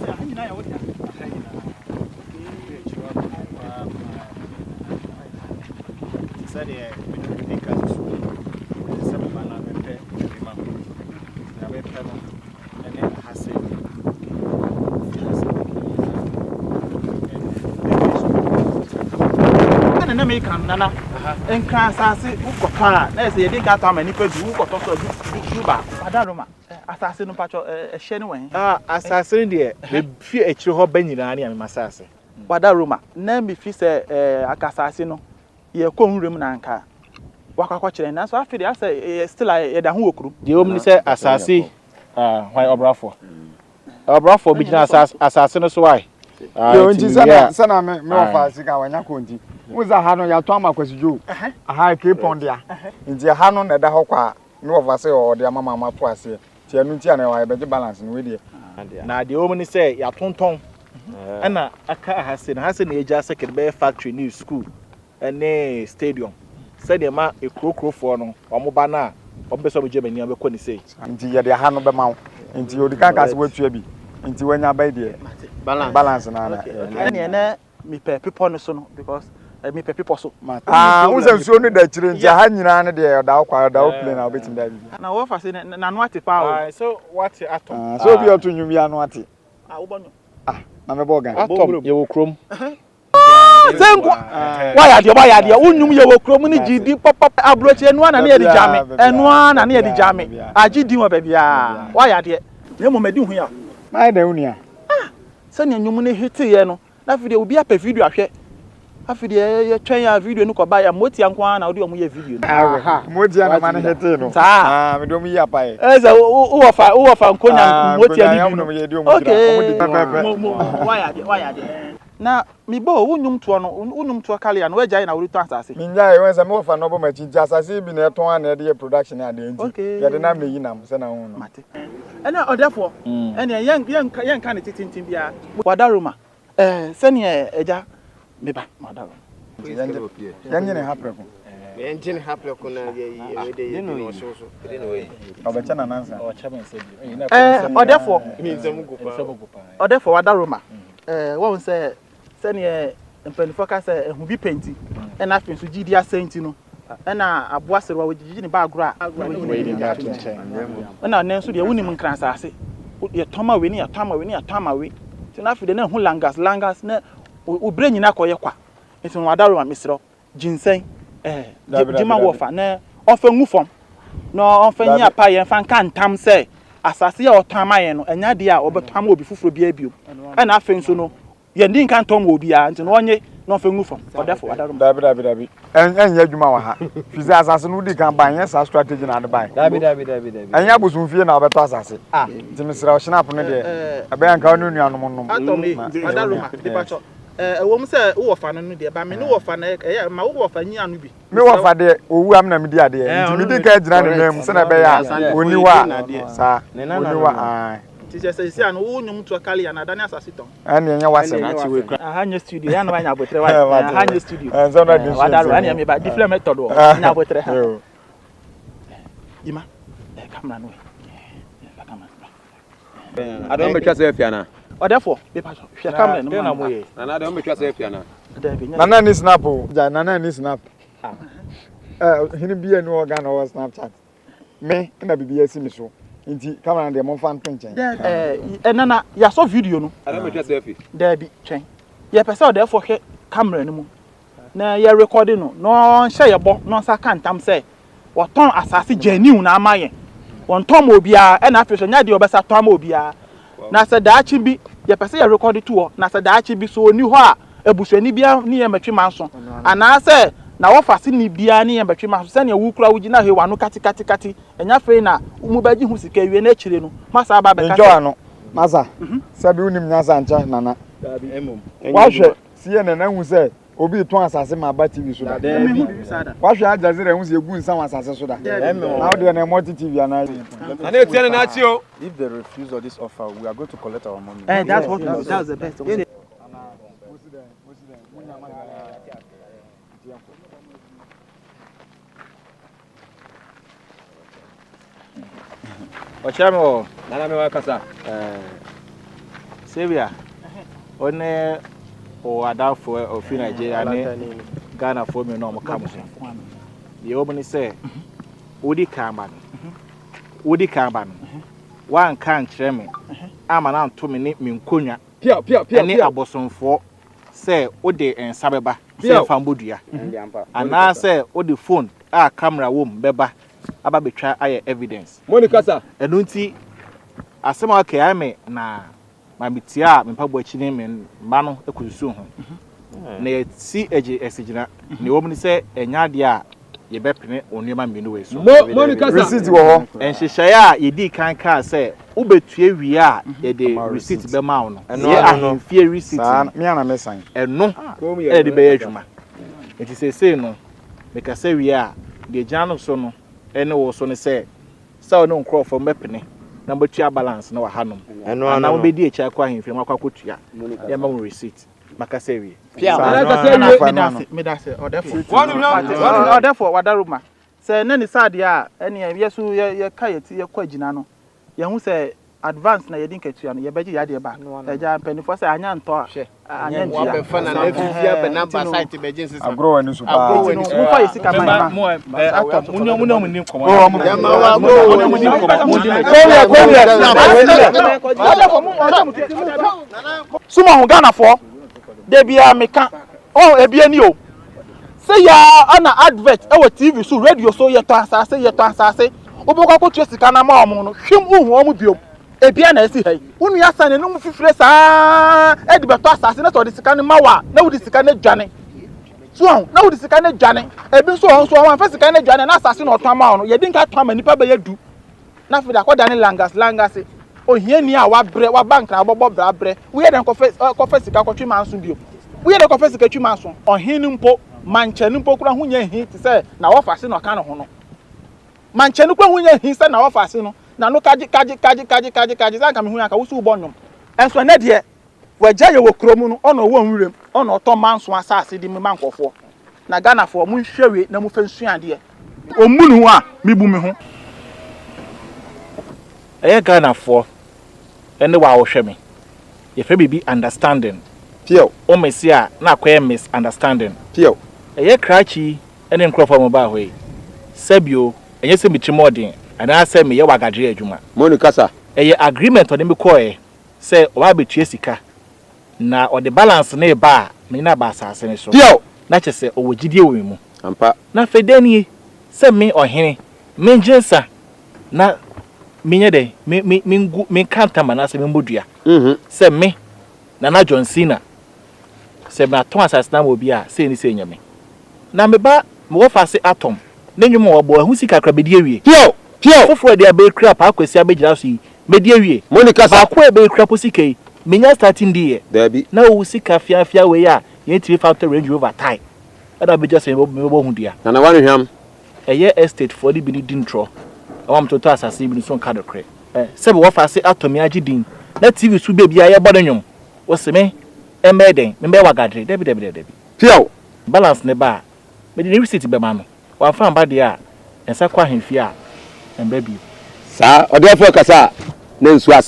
Sɛ aha nyinaa yɛ wo dea. Aha nyinaa. Firi akyiri hɔ kɔ ara kɔ ara. Nti sɛdeɛ me ne wo di ka susu no, ɛsɛ sɛ meba na mepɛ baabi ma ho. Nea mepɛ no ɛne aha sei. Fi ha sei Ɛna na meka no nana nkran asase wokɔtɔ a na ɛsɛ yɛde nka atɔ ama nipa du wokɔtɔ so a du du baako adaroma asase no mpakyɛ ɛhyɛ ne wɔ he. Ah asase no deɛ mefi akyire hɔ ba nyinaa ne amema asase. Wadaroma na mefi sɛ ɛɛ anka asase no yɛkɔ nwura mu na anka wakɔ akɔkyerɛ nanso afei deɛ asɛ yɛ still a yɛda ho wɔ kurom. Deɛ ɛwɔ mu ne sɛ asase yi ah hwan ɔbrafoɔ ɔbrafoɔ bi gyina asase asase no so ae. Ah Yo, nti nti mewie sɛna a sɛna me me ae. wɔfa ase ka wanya kɔ nti wo sɛ ha no yɛatɔ ama Kwasi Joe aha yɛ Cape Pond dea nti ha no na ɛda hɔ kɔ a me wɔfa sɛ ɔde ama ma mato aseɛ nti ɛno nti a na ɛwɔ yɛbɛgye balance no wei deɛ Na deɛ ɛwɔ mu ne sɛ yɛatontɔn ɛna aka aha sei no ha sei na yɛgya sɛ kɛde bɛyɛ factory ne school ne stadium sɛdeɛ ma ekurokurofoɔ no wɔn ba no a wɔn pɛ sɛ wɔn gye wɔn ani wɔn bɛkɔ ne sei. Nti yɛde aha no bɛma wo nti odi kan kaa sɛ watua bi nti wanya aba yi deɛ balance no ara na yɛde. Ɛneɛ na mepɛ bepɔ no so no because mepɛ bepɔ so. Ah wohu sɛ nsuo no da akyire nti aha nyinaa no deɛ ɔda wo kwa ɔda wo plane a wobɛtumi de ayɛ biribi. Na wɔfa se n'ano ate paa o. Ae sɛ wate atɔm. Ah sɛ obi a ɔto nnwom yi ano ate. Ah wobɔ nnwom. Ah na mebɔ organ. Atɔm yɛwɔ kurom. Sɛ nko wayɛ adeɛ wayɛ adeɛ wo nnwom yɛ wɔ kurom no gye din papa aburokyi ɛno ara na ne yɛde gya me ɛno ara na ne yɛde gya me agye din wɔ baabiara wayɛ adeɛ na mmom madi ho yaw. Mayɛ dɛn wo nua? Ah sɛnea nnwom no hiteeɛ no na afei deɛ obi apɛ video ahwɛ afei deɛ yɛtwɛn a video no kɔbaeɛ a motia nko ara na wode wɔn yɛ video no. Aha motia na ma no hitee no. Saa. Ah mede wɔn yi apaeɛ. Ɛsɛ sɛ wowɔ fa wowɔ fa nkonya motia ne bi no. Okay. Mo mo wayɛ adeɛ wayɛ adeɛ. Na me ba o, wo nnwomtoɔ no, wo nnwomtoɔ kalea no, woagyae na woretɔn asase? Mennyae, woahu sɛ me wɔfa no ɔbɔ m'akyi nti asase yi bi na yɛtɔn a na yɛde yɛ production ne adeɛ nti yɛde nam na ɛyi nam sɛnea wohu no. Mate. Ɛnna ɔdɛfoɔ, ɛnneɛ yɛn, yɛnka, yɛnka ne titenten biara. Wadaroma, ɛɛ, sɛdeɛ agya, me ba, wadaroma. Nti yɛngye, yɛngye ne ha prɛko. Yɛngye ne ha prɛko na yɛyi, ɛwei deɛ yɛdi no ɔhyew so. Ɔbɛkyɛ Nana nsa. Ɛɛ, ɔdɛfoɔ, Ne nsam gu paa. ɔdɛfoɔ, wadaroma, Ɛɛ, woahu sɛ sɛdeɛ mpanimfoɔ ka sɛ ɛho bi pɛ nti, ɛna afei nso gyidi asɛ nti no, ɛna aboa serewa wɔgyegye ne ba agorɔ a, na wayi ne ba ato nkyɛn. Ɛna nnɛ nso deɛ wonim nkran asase, yɛtɔn ma wei ne yɛtɔn ama wei ne yɛtɔn ama wei. Nti na afei deɛ na ɛho langas langas na wo berɛ nyinaa kɔyɛ kwa. Nti no wadaworo ma mesrɛ wo, Gyinsɛn, eh, gye, gye ma wɔfa na ɔmfa ngu fam, na ɔmfa nyi apaeɛ mfa nka ntam sɛ asase a ɔtɔn ama yɛn no, ɛnyɛ adeɛ a ɔbɛtɔn ama obi foforɔ biara bio. Ɛna afei nso no, yɛnni nka ntɔn ma obiara, nti no ɔnye na ɔmfa ngu fam. Ɔdɛfo, adarom. Dabi, dabi, dabi. Ɛnyɛ adwuma wɔ ha. Firi sɛ asase no wodi kan bae, ɛnyɛ saa strategy na ade bae. Dabi, dabi, dabi, dabi. Ɛnyɛ abosomfie na wobɛtɔ asase. Nti mesrɛ wo, Schnapp no deɛ, ɛbɛyɛ anka wo ne wo nuanom nnom. Atɔm e, ɔdaroma, mepakyɛ, Ɛwɔ mu sɛ wo wɔfa no no deɛ, but me ne wo wɔfa no ɛyɛ ma wo wɔfa nyi ano bi. Me wɔfa deɛ, ɔwu a me na medi adeɛ, nti medi kan gyina ne nan mu sɛdeɛ ɛbɛyɛ a ɔnni hɔ a, saa, ɔnni hɔ a, ae. Nti kyerɛ sɛ seesei ano wo nnwom toɔ kale anaa adane asase tɔn? Ɛnneɛ ɛnyɛ w'asɛm. Aha nyɛ studio, yɛ a na wanya aboterɛ wai, aha nyɛ studio. Wadaro, ɛnneɛ meba, diflɛ mɛtɔ doɔ, nya aboterɛ. Ima, camera no ɛ, fa camera no bra. Adɛn wɔn bɛtwa sɛ afi anaa? Ɔdɛfoɔ, mepa kyɛw, hwɛ camera no mu na moyɛ. Nana adɛn wɔn bɛtwa sɛ afi anaa? Daabi, nyɛ Nana ni snap o. Gya Nana ni snap. Eh, hene bi ani wɔ Ghana ɔwɔ Snapchat. Me na bibi asi me so. Nti camera no deɛ momfa nto nkyɛn. Daabi, eh, Nana, yɛasɔ video no. Adɛn wɔn bɛtwa sɛ afi? Daabi, twɛn. Yɛpɛ sɛ ɔdɛfoɔ hwɛ camera no mu na yɛrekɔde no na ɔnhyɛ yɛ bɔ na ɔnsa ka ntam sɛ Wɔtɔn asase genuine na ama yɛn. Wɔntɔn ma obiara, ɛna afei nso ɛnyɛ adeɛ a wɔbɛsa tɔn ama obiara. Na sɛ daakye bi yɛpɛ sɛ yɛrekɔde to hɔ, na sɛ daakye bi sɛ ɔnni hɔ a, abusuani biara ne yɛn mmɛtwe manso, anaasɛ n'awɔfaseni biara ne yɛn mmɛtwe manso, sɛdeɛ wo koraa wogyina ha yi w'ano katikatikati, ɛnyɛ afei na mobɛgye ho sika awie na akyire no moasan aba abɛka Menkyɛ sɛ. w'ano, masa, sɛbe wonim nyansa nkyɛ Nana. Woahwɛ CNN ahu sɛ Obi retɔn asase ma aba TV so da? Wahwɛ Al Jazeera ehu sɛ yɛgu nsa wɔ asase so da? Na wo deɛ na multi TV anaa? Nana etia ne n'akyi o. If they refuse all this offer, we are going to collect our money. Eh, that's what we, that's the best. Ɔkyerɛ me wɔ. Nana me wa kasa. Eh, sɛ Saviour, wo ne wo adamfo a ɔfiri Nigeria ne Ghanafoɔ mmienu a wɔka mo ho. Deɛ ɛwɔ mu ne sɛ, wodi kan ba no, wodi kan ba no, woanka ankyerɛ me amma no anto me ne me nkonnwa ne abosomfoɔ sɛ wode nsa bɛba sɛ mfa mmɔ dua, anaasɛ wode phone a camera wom bɛba aba bɛtwa ayɛ evidence. Ɛno nti, asɛm a woaka yi ayɛ me naa. Ma mitiaa me mpaboa akyi ne me mma no kɔsusuu ho. Na yɛasi agye asigyina. Nea ɛwɔ mu ne sɛ, ɛnyɛ adeɛ a yɛbɛpene wɔ nneɛma mmienu wei so. Receipt wɔ hɔ. Nhyehyɛeɛ a yɛdii kan kaa sɛ wobɛtua wie a yɛde receipt bɛma wo no, ɛyɛ ahemfie receipt no, ɛno na yɛde bɛyɛ adwuma. Enti seesei no, mekasa wie a, deɛ ɛgyina no so no ne wo so ne sɛ, sɛ wo ne wo nkurɔfoɔ mobɛpene na moatua balance no wɔ hanom anaa mobɛdi akyi akɔ ahemfie na moakɔ akɔtua na yɛama mo receipt. Makasa awie. Medase, medase, ɔdɛfo. Ɔdɛfo, wadaroma. Sɛ na ne saa deɛ a, ɛneɛ yɛ so yɛka yɛ ti yɛkɔ agyina no, yɛhu sɛ Advance na yɛde nkatua no yɛbɛgye yadeɛ back agya mpaninfoɔ sɛ anya ntɔ a anya ntua Wabɛfa na n'afifi abɛ n'aba site bɛgye nsesa. Agorɔ wɔ ani so paa. Nti no momfa yɛ sika ma yɛn ma. Atɔ mo ne mo ne mo ni nkɔmɔ. Yɛma wo agorɔ wɔ ani so. Kɔwiɛ kɔwiɛ. Suma ho Ghanafoɔ da biara meka oh ebi ani o sɛ yaa ana advert ɛwɔ TV so radio so yɛtɔ asase yɛtɔ asase wobɛkɔ akɔtua sika no ama wɔn no hwim wohu wɔn biom ebia na ɛsi ha yi wo nua san n'anim fifire saa ɛde bɛtɔ asase na sɛ ɔde sika no ma wo a na wode sika no adwane so wɔn na wode sika no adwane ebi nso wɔn nso wɔn amfa sika no adwane na asase na ɔtɔn ama wɔn no yɛde nka tɔn ama nipa bɛyɛ du Na afei de akɔdane langas langase, ohiani a wabrɛ, waba nkran abɛbɔ bra abrɛ, woyɛ dɛn kɔfa kɔfa sika kɔtwe manso bio? Woyɛ dɛn kɔfa sika twi manso? Ɔhen no mpo, mankyɛ no mpo koraa ho nyɛ hi te sɛ n'awɔfase na ɔka ne ho no. Mankyɛ no koraa ho nyɛ hi sɛ n'awɔfase no, n'ano kagye kagye kagye kagye kagye kagye, sɛ anka mehu yi anka wo so wobɔ nnwom. Nso ɛnnɛ deɛ, W'agya yɛ wɔ kuro mu no ɔna ɔwɔ nwuram ɔna ɔtɔ manso asase de mema nkurɔfoɔ na Ghanafoɔ monhwɛ wei na mofa nsua adeɛ. Ɔmmu ne ho a, mebu me ho. Ɛyɛ Ghanafoɔ ne wo a wohwɛ me. Yɛfrɛ biribi understanding. Piaw. Wo mese a na akɔyɛ misunderstanding. Piaw. Ɛyɛ krakye yi ne nkurɔfoɔ a wɔbaa hɔ yi. Sɛbi o, ɛnyɛ sɛ me tirim ɔden anaasɛ meyɛ wagadre adwuma. Mo ne kasa. Ɛyɛ agreement ɔde me kɔɔɛ sɛ ɔba abɛtua sika na ɔde balance no reba a, me ne no aba asase no so. Piaw! Na kyerɛ sɛ ɔwɔ gyidie wɔ me mu. Ampa. Na afei dɛn nie? Sɛ me, ɔhene, mengye nsa na menyɛ dɛn? Me, me, mengu, menka ntam anaasɛ memmɔ dua sɛ me, Nana John Cena, sɛ matɔn asase no ama obi a, sei ne sei nyɛ me. Na me ba, me wɔfase Atom, ne nnwom a wɔbɔ, ɛho sika koraa mɛdi awie. Piaw! Piaw! Foforɔ a ɛde abɛkura Paa Kwasi abɛgyina so yi, mɛdi awie. Mo ne kasa. Baako a ɛbɛkura po sika yi, mennya start ndiiɛ. Daabi. Na wo sika fiafia wei a yɛntumi fa ntɔ Range Rover tae, ɛna wobɛgya sɛ mebɛbɔ ho dua. Nana w'anohwam. Ɛyɛ estate foɔ no bi ne di ntorɔ, ɛma wɔtotɔ asase yi bi nso nka nokorɛ. Sɛ me wɔfase atɔ me agye din, na TV so baabiara yɛbɔ ne nnwom, wose me mmɛyɛ dɛn? Memmɛyɛ wagadre? Dabi dabi dabi dabi. Piaw! Balance no ba a, mede ne receipt bɛma no. Wamfa amba deɛ a, nsa kɔ ahemfie a, ɛmba bio. Saa, ɔdɛɛfoɔ kasa a, na nsuo asa.